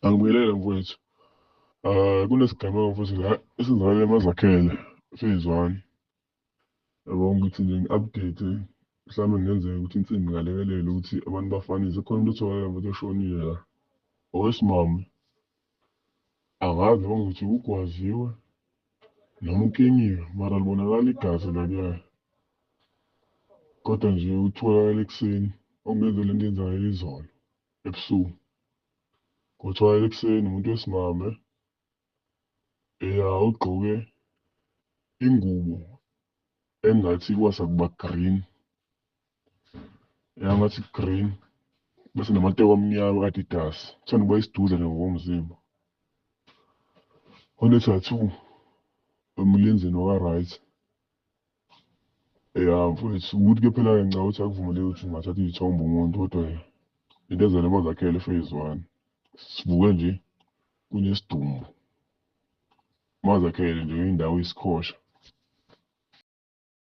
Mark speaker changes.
Speaker 1: Angibingelele mfowethu. Kunesigameko mfowethu la esenzakale eMazakhele, phase one. Yabo ngithi nje ngi-update mhlawumbe kungenzeka ukuthi insimbi ingalekelela ukuthi abantu bafanise. Kukhona umuntu otholakele mfowethu eshonile la, owesimame. Angazi noma ngizothi ugwaziwe noma ukinyiwe mara libonakala igazi la kuyena. Kodwa nje utholakale ekuseni, okungenzeka lento yenzakale izolo ebusuku. Kuthiwa ekuseni umuntu wesimame ya ugqoke ingubo engathi kwasa kuba green, ya ngathi green bese namateki amnyama u-Adidas, uthanda ukuba isidudla nje ngokomzimba. One-tattoo emlenzeni waka-right. Ya mfowethu, ukuthi-ke phela-ke ngicabanga ukuthi akuvumeleki ukuthi ungathatha iy'thombe umuntu kodwa-ke into ezele emazakhele phase one. Sivuke nje kunesidumbu. Mazakhele nje indawo isikhosha.